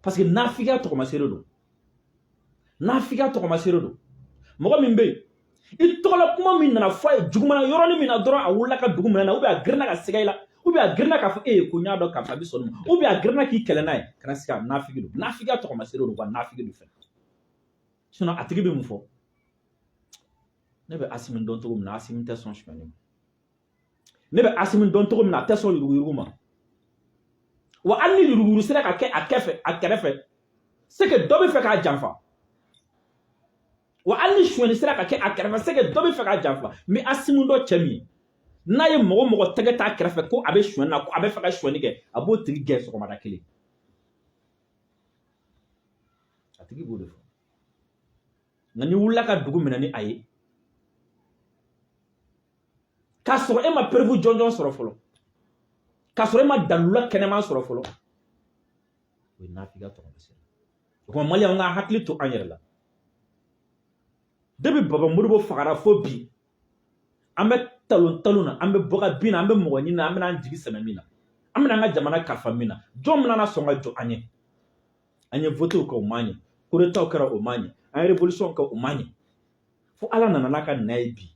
Parce que nafigiya tɔgɔmasere don, nafigiya tɔgɔmasere don. Mɔgɔ min bɛ yen, i tɔgɔla kuma min nana fɔ a ye juguman yɔrɔnin min na dɔrɔn, a wulila ka dugu minɛ na, ou bien a girinna ka siga i la, ou bien a girinna k'a fɔ e ye ko n y'a dɔn karisa bɛ sɔn nin ma, ou bien a girinna k'i kɛlɛ n'a ye, kana siga, nafigi don, nafigiya tɔgɔmasere don, wa nafigi don fɛnɛ. Sinon a tigi bɛ mun fɔ? Ne bɛ Asimi dɔn cogo min na, Asimi tɛ sɔn sonyɛni ma. Ne bɛ Asimi dɔn cogo min na, a tɛ sɔn yuruguyurugu ma. Wa hali ni yuruguyurugu sera ka kɛ a kɛfɛ, a kɛrɛfɛ, c'est que dɔ bɛ fɛ k'a janfa. Wa hali ni sonyɛni sera ka kɛ a kɛrɛfɛ, c'est que dɔ bɛ fɛ k'a janfa. N bɛ Asimi dɔn cɛ min ye, n'a ye mɔgɔ mɔgɔ tɛgɛ t'a kɛrɛfɛ ko a bɛ sonyɛni na, ko a bɛ fɛ ka sonyɛni kɛ, a b'o tigi gɛn sɔgɔmada kelen. A tigi b'o de fɔ. Nka n'i wulila ka dugu minɛ ni a ye, k'a sɔrɔ e ma preuve jɔnjɔn sɔrɔ fɔlɔ, k'a sɔrɔ e ma dalula kɛnɛman sɔrɔ fɔlɔ, o ye nafigiya tɔgɔmasiyɛn. O tuma maliyɛnw ka hakili to an yɛrɛ la. Depuis Baba Modibo fagara fo bi, an bɛ talon talon na, an bɛ bɔ ka bin na, an bɛ mɔgɔ ɲini na, an bɛna an jigi sɛmɛ min na, an bɛna an ka jamana kalifa min na, jɔn bɛna na sɔn ka jɔ an ye? An ye votew kɛ, o ma ɲɛ. Coup d'état kɛra, o ma ɲɛ. An ye révolution kɛ, o ma ɲɛ. Fo Ala nana n'a ka na ye bi,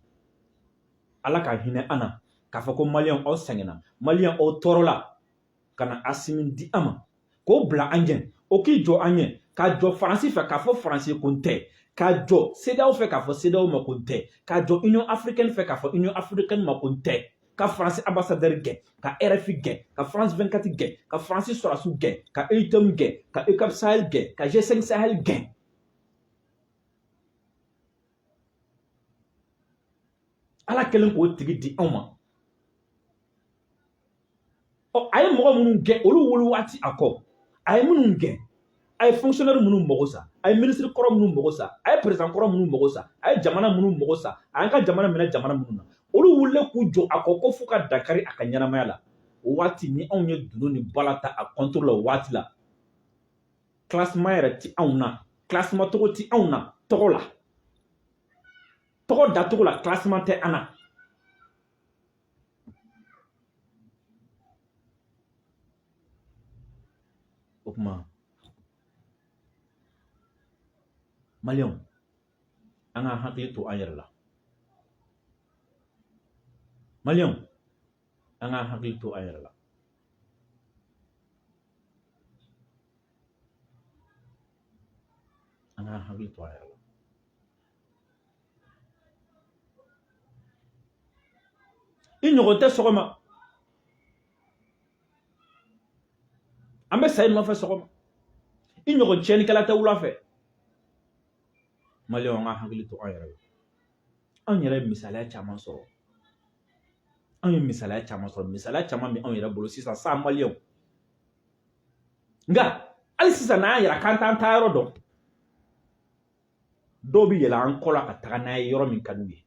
Ala ka hinɛ an na k'a fɔ ko maliyɛnw, aw sɛgɛnna, maliyɛn, aw tɔɔrɔla, ka na Asimi di an ma k'o bila an ɲɛ, o k'i jɔ an ɲɛ, k'a jɔ Faransi fɛ k'a fɔ Faransi ko n tɛ, k'a jɔ CEDEAO fɛ k'a fɔ CEDEAO ma ko n tɛ, k'a jɔ Union africaine fɛ k'a fɔ Union africaine ma ko n tɛ, ka Faransi ambassadeur gɛn, ka RFI gɛn, ka France 24 gɛn, ka Faransi sɔrɔdasiw gɛn, ka EUTM gɛn, ka EUCAP Sahel gɛn, ka G5 Sahel gɛn. Ala kɛlen k'o tigi di anw ma, ɔ, a ye mɔgɔ minnu gɛn, olu wolo waati a kɔ, a ye minnu gɛn, a ye fonctionnaire minnu mago sa, a ye ministre kɔrɔ minnu mago sa, a ye président kɔrɔ minnu mago sa, a ye jamana minnu mago sa, a y'an ka jamana minɛ jamana minnu na, Olu wulilen k'u jɔ a kɔ ko f'u ka dankari a ka ɲɛnamaya la. O waati ni anw ye dunun ni bala ta a contre la o waati la, classement yɛrɛ ti anw na, classement tɔgɔ ti anw na, tɔgɔ la, tɔgɔ dacogo la, classement tɛ an na. O tuma maliyɛnw, an ka hakili to an yɛrɛ la. Maliyɛnw, an ka hakili to an yɛrɛ la. An ka hakili to an yɛrɛ la. I ɲɔgɔn tɛ sɔgɔma, an bɛ sa i nɔfɛ sɔgɔma. I ɲɔgɔn tiɲɛnikɛla tɛ wula fɛ. Maliyɛnw, an ka hakili to an yɛrɛ la. Anw yɛrɛ ye misaliya caman sɔrɔ, anw ye misaliya caman sɔrɔ, misaliya caman bɛ anw yɛrɛ bolo sisan sa maliyɛnw. Nka hali sisan n'an y'a yira k'an t'an taayɔrɔ dɔn, dɔw bɛ yɛlɛ an kɔ la ka taga n'a ye yɔrɔ min ka d'u ye.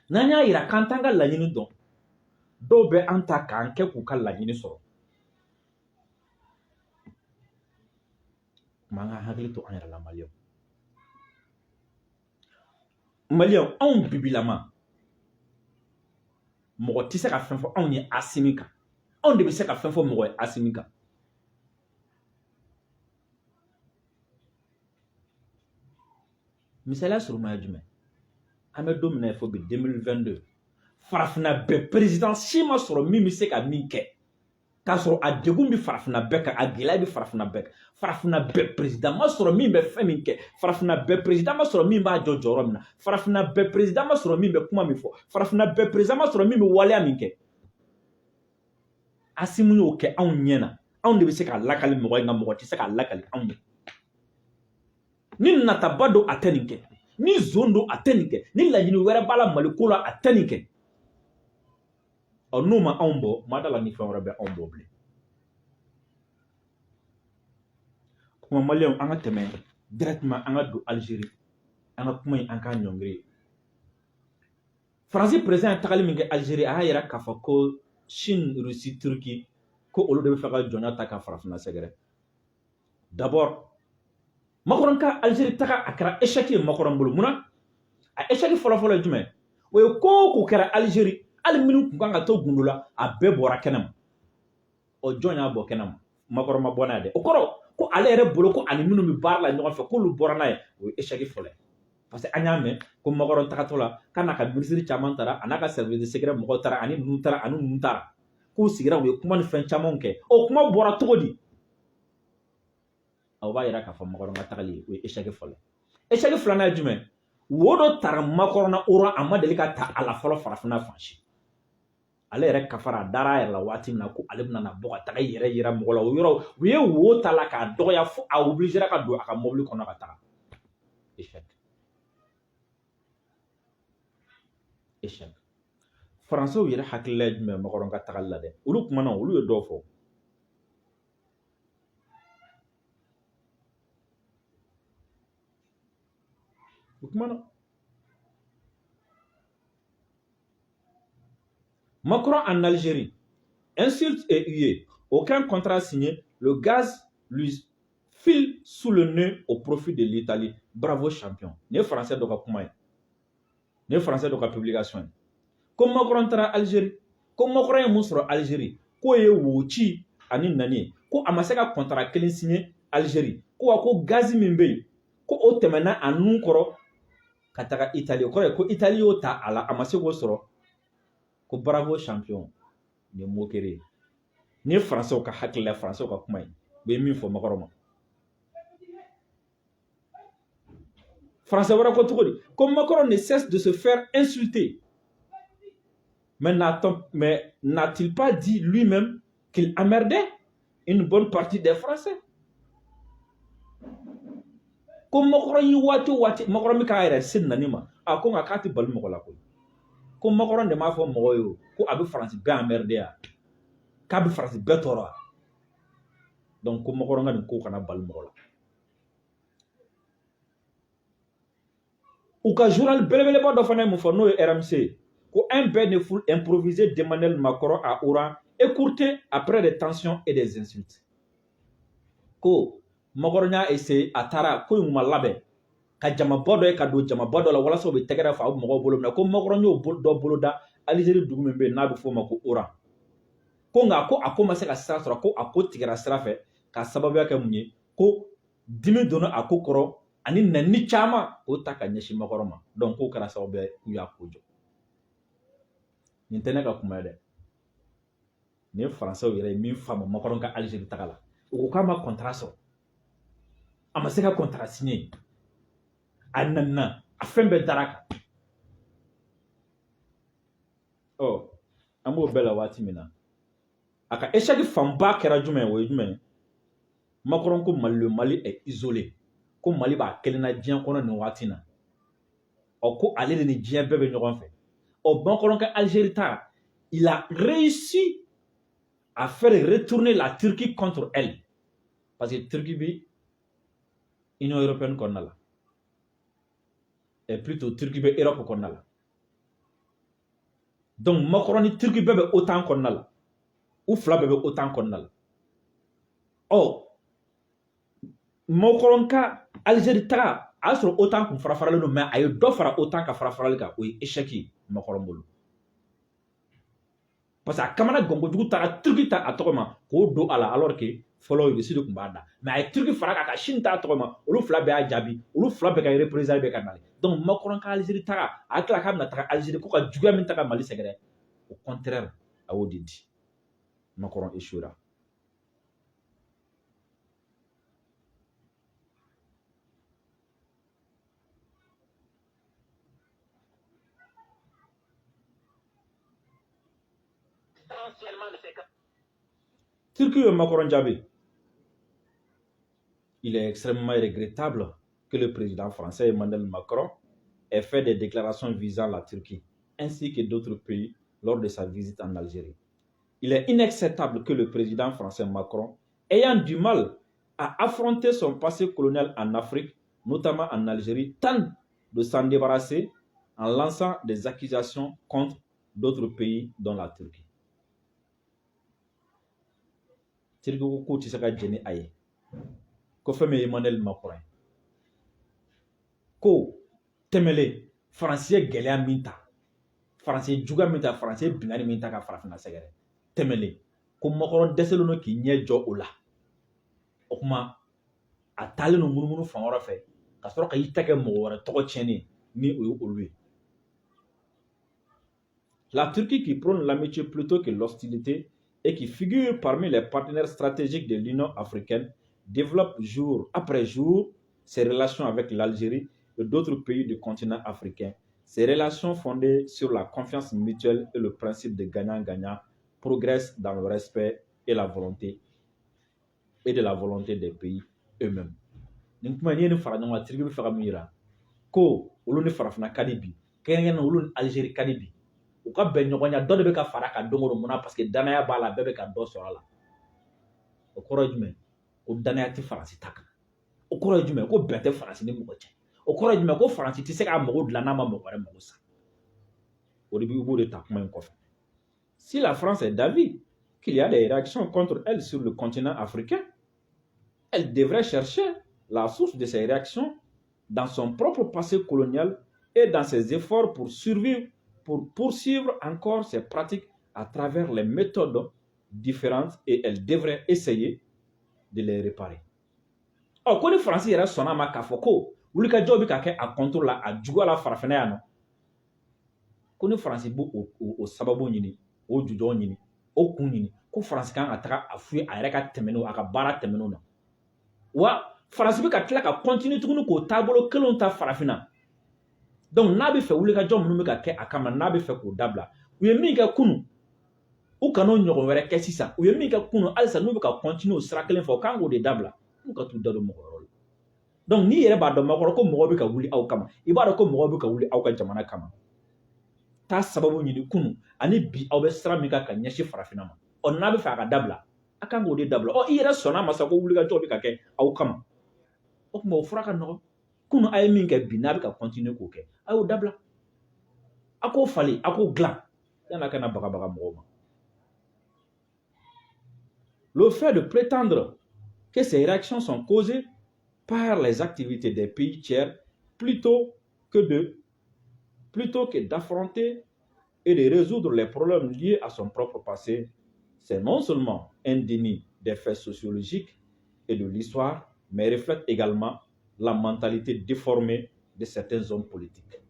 N'an y'a yira k'an t'an ka laɲini dɔn, dɔw bɛ an ta k'an kɛ k'u ka laɲini sɔrɔ. Kuma an ka hakili to an yɛrɛ la maliyɛnw. Maliyɛnw, anw bibilama mɔgɔ tɛ se ka fɛn fɔ anw ye Asimi kan. Anw de bɛ se ka fɛn fɔ mɔgɔ ye Asimi kan. Misaliya surunman ye jumɛn? An bɛ don min na i ko bi 2022, farafinna bɛɛ président si ma sɔrɔ min bɛ se ka min kɛ k'a sɔrɔ a degun bɛ farafinna bɛɛ kan, a gɛlɛya bɛ farafinna bɛɛ kan. Farafinna bɛɛ président ma sɔrɔ min bɛ fɛn min kɛ. Farafinna bɛɛ président ma sɔrɔ min b'a jɔ jɔyɔrɔ min na. Farafinna bɛɛ président ma sɔrɔ min bɛ kuma min fɔ. Farafinna bɛɛ président ma sɔrɔ min bɛ waleya min kɛ. Asimi y'o kɛ anw ɲɛ na. Anw de bɛ se k'a lakali mɔgɔ ye, nka mɔgɔ tɛ se k'a lakali anw ye. Ni nataba don, a tɛ nin kɛ. Ni zon don, a tɛ nin kɛ. Ni laɲini wɛrɛ b'a la Mali ko la, a tɛ nin kɛ. Ɔ, n'o ma anw bɔ, ma da la ni fɛn wɛrɛ bɛ anw bɔ bilen. Kuma maliyɛnw, an ka tɛmɛ directement, an ka don Algérie. An ka kuma in, an k'a ɲɔngiri. Faransi président ye tagali min kɛ Algérie, a y'a yira k'a fɔ ko Chine, Russie, Turquie, ko olu de bɛ fɛ ka jɔnya ta ka farafinna sɛgɛrɛ. D'abord, Macron ka Algérie taga, a kɛra échec ye Macron bolo. Mun na? A échec fɔlɔfɔlɔ ye jumɛn? O ye ko o ko kɛra Algérie, hali minnu tun kan ka to gundo la, a bɛɛ bɔra kɛnɛ ma. Ɔ, jɔn y'a bɔ kɛnɛ ma? Macron ma bɔ n'a ye dɛ. O kɔrɔ ko ale yɛrɛ bolo ko ani minnu bɛ baara la ɲɔgɔn fɛ, k'olu bɔra n'a ye. O ye échec fɔlɔ ye, parce que an y'a mɛn ko Macron tagatɔ la, k'a n'a ka minisiri caman taara, a n'a ka service secret mɔgɔw taara, ani ninnu taara, ani ninnu taara, k'u sigira, u ye kuma ni fɛn camanw kɛ. O kuma bɔra cogo di? O b'a yira k'a fɔ Macron ka tagali, o ye échec fɔlɔ ye. Échec filanan ye jumɛn? Wo dɔ tara Macron na Oran, a ma deli ka ta a la fɔlɔ farafinna fan si. Ale yɛrɛ kafara, a dara a yɛrɛ la waati min na ko ale bɛna na bɔ ka taga i yɛrɛ yira mɔgɔ la, o yɔrɔ u ye wo ta la k'a dɔgɔya fo a obligera ka don a ka mobili kɔnɔ ka taga. Échec, échec. Faransɛw yɛrɛ hakilila ye jumɛn Macron ka tagali la dɛ? Olu kumana, olu ye dɔw fɔ. U kumana. Macron en Algérie, insulte et huée. Aucun contrat signé. Le gaz lui file sous le nez au profit de l'Italie. Bravo champion. Nin ye français dɔ ka kuma ye. Nin ye français dɔ ka publication ye. Ko Macron taara Algérie. Ko Macron ye mun sɔrɔ Algérie? K'o ye wo ci ani nani ye. Ko a ma se ka contrat kelen signé Algérie. Ko wa ko gazi min bɛ yen, ko o tɛmɛna a nun kɔrɔ ka taga Italie. O kɔrɔ ye ko Italie y'o ta a la, a ma se k'o sɔrɔ. Ko bravo champion. Nin ye moquerie ye. Nin ye faransɛw ka hakilila, faransɛw ka kuma ye. U ye min fɔ Macron ma. Français wɛrɛ ko cogo di? Ko Macron ne cesse de se faire insulter. Mais n'a-t-il pas dit lui-même qu'il emmerdait une bonne partie des Français? Ko Macron ye waati o waati, Macron bɛ k'a yɛrɛ se nani ma. A ko nka k'a tɛ bali mɔgɔ la koyi. Ko Macron de m'a fɔ mɔgɔw ye o, ko a bɛ Faransi bɛɛ emmerder yan, k'a bɛ Faransi bɛɛ tɔɔrɔ wa. Donc ko Macron ka nin ko kana bali mɔgɔ la. U ka journal belebeleba dɔ fana ye mun fɔ, n'o ye RMC ye, ko un bain de foule improvisé d'Emmanuel Macron à Oran écourté après des tensions et des insultes. Ko Macron y'a essayé, a taara ko in ma labɛn ka jamaba dɔ ye ka don jamaba dɔ la walasa u bɛ tɛgɛrɛ fɔ a bɛ mɔgɔw bolo minɛ, ko Macron y'o dɔ bolo da Algérie dugu min bɛ yen n'a bɛ f'o ma ko Oran, ko nka ko a ko ma se ka sira sɔrɔ, ko a ko tigɛra sira fɛ ka sababuya kɛ mun ye? Ko dimi donna a ko kɔrɔ ani nɛni caman k'o ta ka ɲɛsin Macron ma. Donc k'o kɛra sababu ye k'u y'a ko jɔ. Nin tɛ ne ka kuma ye dɛ, nin ye Faransɛw yɛrɛ ye min faamu Macron ka Algérie taga la. U ko k'a ma contrat sɔrɔ, a ma se ka contrat signer, a nana a fɛn bɛɛ dara kan. Ɔ, an b'o bɛɛ la waati min na, a ka échec fanba kɛra jumɛn ye? O ye jumɛn ye? Macron ko Mali, le Mali est isolé, ko Mali b'a kelen na diɲɛ kɔnɔ nin waati na. Ɔ, ko ale de ni diɲɛ bɛɛ bɛ ɲɔgɔn fɛ. Ɔ, Macron ka Algérie ta, il a réussi à faire retourner la Turquie contre elle, parce que Turquie bi Union européenne kɔnɔna la, et plutôt Turquie bɛ Europe kɔnɔna la. Donc Macron ni Turquie bɛɛ bɛ OTAN kɔnɔna la, u fila bɛɛ bɛ OTAN kɔnɔna la. Ɔ, Macron ka Algérie taga, a y'a sɔrɔ OTAN kun fara faralen don, mais a ye dɔ fara OTAN ka fara farali kan. O ye échec ye Macron bolo, parce que a kamana gan kojugu, taara Turquie ta a tɔgɔ ma k'o don a la, alors que fɔlɔ Russie de tun b'a da. Mais a ye Turquie fara kan ka Chine ta a tɔgɔ ma, olu fila bɛɛ y'a jaabi, olu fila bɛɛ ka représailles bɛ ka nalen. Donc Macron ka Algérie taga, a tila k'a bɛna taga Algérie ko ka juguya min ta ka Mali sɛgɛrɛ, au contraire, a y'o de di. Macron échouera. Essentiellement de ces Turquie ye Macron jaabi. Il est extrêmement regrettable que le président français Emmanuel Macron ait fait des déclarations visant la Turquie ainsi que d'autres pays lors de sa visite en Algérie. Il est inacceptable que le président français Macron, ayant du mal à affronter son passé colonial en Afrique, notamment en Algérie, tente de s'en débarrasser en lançant des accusations contre d'autres pays, dont la Turquie. Turquie ko k'u tɛ se ka jɛn ni a ye, ko fɛn min ye Emmanuel Macron ye, ko tɛmɛlen Faransi ye gɛlɛya min ta, Faransi ye juguya min ta, Faransi ye binkanni min ta ka farafinna sɛgɛrɛ tɛmɛlen, ko Macron dɛsɛlen don k'i ɲɛ jɔ o la. O kuma a taalen don munumunu fan wɛrɛ fɛ ka sɔrɔ ka i ta kɛ mɔgɔ wɛrɛ tɔgɔ tiɲɛnen ni o ye olu ye. La Turquie, qui prône l'amitié plutôt que l'hostilité et qui figure parmi les partenaires stratégiques de l'Union africaine, développe jour après jour ses relations avec l'Algérie et d'autres pays du continent africain. Ces relations fondées sur la confiance mutuelle et le principe de gagnant-gagnant progressent dans le respect et la volonté et de la volonté des pays eux-mêmes. Nin kuma n'i ye nin fara ɲɔgɔn kan, Turquie bɛ fɛ ka mun yira? Ko olu ni farafinna ka di bi, kɛrɛnkɛrɛnnen olu ni Algérie ka di bi, u ka bɛn ɲɔgɔnya dɔ de bɛ ka fara kan don o don. Munna? Parce que danaya b'a la, bɛɛ bɛ ka dɔ sɔrɔ a la. O kɔrɔ ye jumɛn? Ko danaya tɛ Faransi ta kan. O kɔrɔ ye jumɛn? Ko bɛn tɛ Faransi ni mɔgɔ cɛ. O kɔrɔ ye jumɛn? Ko Faransi tɛ se k'a mago dilan n'a ma mɔgɔ wɛrɛ mago sa. O de bɛ, i b'o de ta kuma in kɔfɛ. Si la France est d'avis qu'il y a des réactions contre elle sur le continent africain, elle devrait chercher la source de ces réactions dans son propre passé colonial et dans ses efforts pour survivre, pour poursuivre encore ses pratiques à travers les méthodes différentes, et elle devrait essayer de les réparer. Ɔ, ko ni Faransi yɛrɛ sɔnna a ma k'a fɔ ko wulikajɔ bɛ ka kɛ a contre la, a juguya la farafinna yan nɔ, ko ni Faransi b'o o sababu ɲini, o jujɔn ɲini, o kun ɲini, ko Faransi kan ka taga a f'u ye a yɛrɛ ka tɛmɛnenw, a ka baara tɛmɛnenw na. Wa Faransi bɛ ka tila ka continuer tuguni k'o taabolo kelenw ta farafinna. Donc n'a bɛ fɛ wulikajɔ minnu bɛ ka kɛ a kama, n'a bɛ fɛ k'o dabila, u ye min kɛ kunun, u kan'o ɲɔgɔn wɛrɛ kɛ sisan. U ye min kɛ kunun, halisa n'u bɛ ka continuer o sira kelen fɛ, u kan k'o de dabila, n'u ka t'u da don mɔgɔ wɛrɛw la. Donc n'i yɛrɛ b'a dɔn Macron ko mɔgɔw bɛ ka wuli aw kama, i b'a dɔn ko mɔgɔw bɛ ka wuli aw ka jamana kama, taa sababu ɲini kunun ani bi aw bɛ sira min kan ka ɲɛsin farafinna ma. Ɔ, n'a bɛ fɛ a ka dabila, a kan k'o de dabila. Ɔ, i yɛrɛ sɔnna a ma sa ko wulikajɔ bɛ ka kɛ aw kama, o tuma o fura ka nɔgɔn. Kunun a ye min kɛ, bi n'a bɛ ka continuer k'o kɛ, a y'o dabila, a k'o falen, a k'o dilan yan'a kana bagabaga mɔgɔw ma. Le fait de prétendre que ces réactions sont causées par les activités des pays tiers plutôt que d'affronter et de résoudre les problèmes liés à son propre passé, c'est non seulement un déni des faits sociologiques et de l'histoire, mais reflète également la mentalité déformée de certains hommes politiques.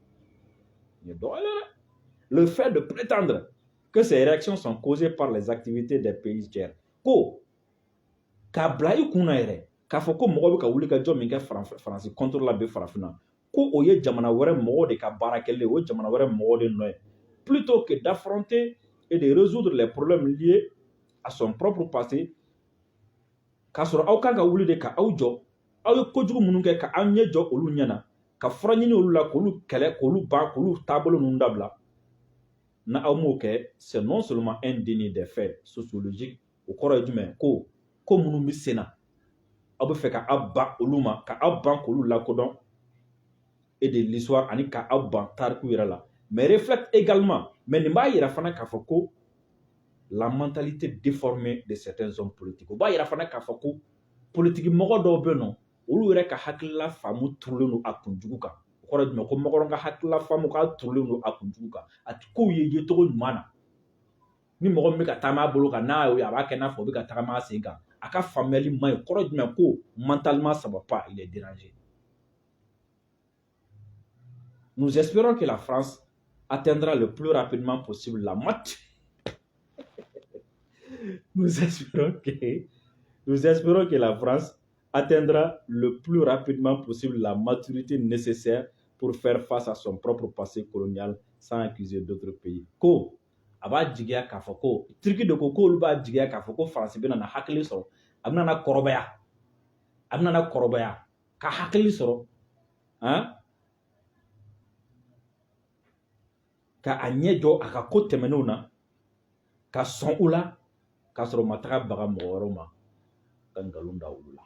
Le fait de prétendre que ces réactions sont causées par les activités des pays tiers, ko k'a bila i kun na yɛrɛ k'a fɔ ko mɔgɔ bɛ ka wuli ka jɔ min kɛ Faransi contre la bi farafinna, ko o ye jamana wɛrɛ mɔgɔw de ka baara kɛlen, o ye jamana wɛrɛ mɔgɔw de nɔ ye, plutôt que d'affronter et de résoudre les problèmes liés à son propre passé, k'a sɔrɔ aw kan ka wuli de ka aw jɔ, aw ye kojugu minnu kɛ, ka aw ɲɛ jɔ olu ɲɛna, ka fura ɲini olu la, k'olu kɛlɛ, k'olu ban, k'olu taabolo ninnu dabila. Na aw m'o kɛ, c'est non seulement un déni des faits sociologiques, o kɔrɔ ye jumɛn? Ko minnu bɛ sen na, aw bɛ fɛ ka aw ban olu ma, ka aw ban k'olu lakodɔn, et de l'histoire, ani ka aw ban tariku yɛrɛ la, mais reflète également, mais nin b'a yira fana k'a fɔ ko la mentalité déformée de certains hommes politiques. O b'a yira fana k'a fɔ ko politiki mɔgɔ dɔw bɛ yen nɔ, olu yɛrɛ ka hakilila faamu turulen don a kunjugu kan. O kɔrɔ ye jumɛn? Ko Macron ka hakilila faamu k'a turulen don a kunjugu kan, a ti kow ye yecogo ɲuman na. Ni mɔgɔ min bɛ ka taama a bolo kan, n'a y'o ye, a b'a kɛ n'a fɔ o bɛ ka tagama a sen kan. A ka faamuyali man ɲi. Kɔrɔ jumɛn? Ko mentalement ça va pas, il est dérangé. Nous espérons que la France atteindra le plus rapidement possible la mat nous espérons que la France atteindra le plus rapidement possible la maturité nécessaire pour faire face à son propre passé colonial sans accuser d'autres pays. Ko a b'a jigiya k'a fɔ ko Turki de ko k'olu b'a jigiya k'a fɔ ko Faransi bɛna na hakili sɔrɔ, a bɛna na kɔrɔbaya, a bɛna na kɔrɔbaya ka hakili sɔrɔ, han, ka a ɲɛ jɔ a ka ko tɛmɛnenw na, ka sɔn u la, k'a sɔrɔ u ma taga baga mɔgɔ wɛrɛw ma ka nkalon da olu la.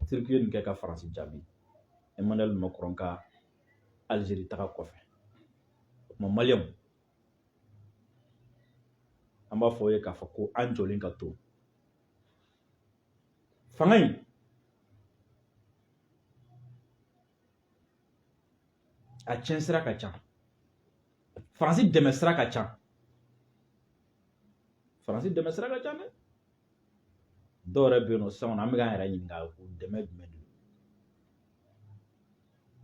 Turki ye nin kɛ ka Faransi jaabi Emmanuel Macron ka Algérie taga kɔfɛ. O tuma Maliyɛnw, an b'a fɔ aw ye k'a fɔ ko an jɔlen ka to fanga in a tiɲɛ sira ka ca, Faransi dɛmɛ sira ka ca, Faransi dɛmɛ sira ka ca dɛ. Dɔw yɛrɛ bɛ yen nɔ sisan, an bɛ k'an yɛrɛ ɲininka o dɛmɛ jumɛn de don.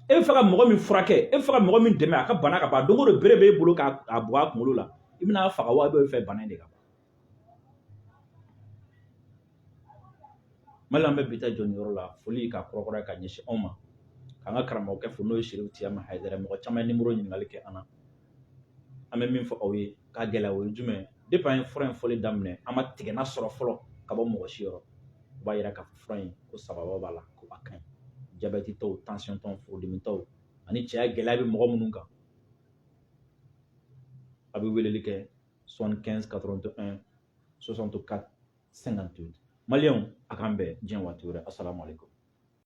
E bɛ fɛ ka mɔgɔ min furakɛ, e bɛ fɛ ka mɔgɔ min dɛmɛ a ka bana ka ban, don o don bere b'e bolo k'a bɔ a kunkolo la, i bɛna faga wa? I bɛ fɛ bana in de ka ban. Mali, an bɛ bi ta jɔ nin yɔrɔ la. Foli ka kɔrɔkɔrɔ ka ɲɛsin anw ma, k'an ka karamɔgɔkɛ fo, n'o ye Serifu Tiyama Hayidara. Mɔgɔ caman ye nimoro ɲininkali kɛ an na. An bɛ min fɔ aw ye k'a gɛlɛya, o ye jumɛn? Depuis an ye fura in fɔli daminɛ, an ma tigɛnna sɔrɔ fɔlɔ ka bɔ mɔgɔ si yɔrɔ. O b'a yira k'a fɔ fura in ko sababa b'a la, ko a ka ɲi. Jabɛti tɔw, tansiyɔn tɔw, furudimi tɔw, ani cɛya gɛlɛya bɛ mɔgɔ minnu kan, a bɛ weleli kɛ 75 81 64 58. Maliyɛnw, a k'an bɛn diɲɛ waati wɛrɛ. Asalamu aleykum.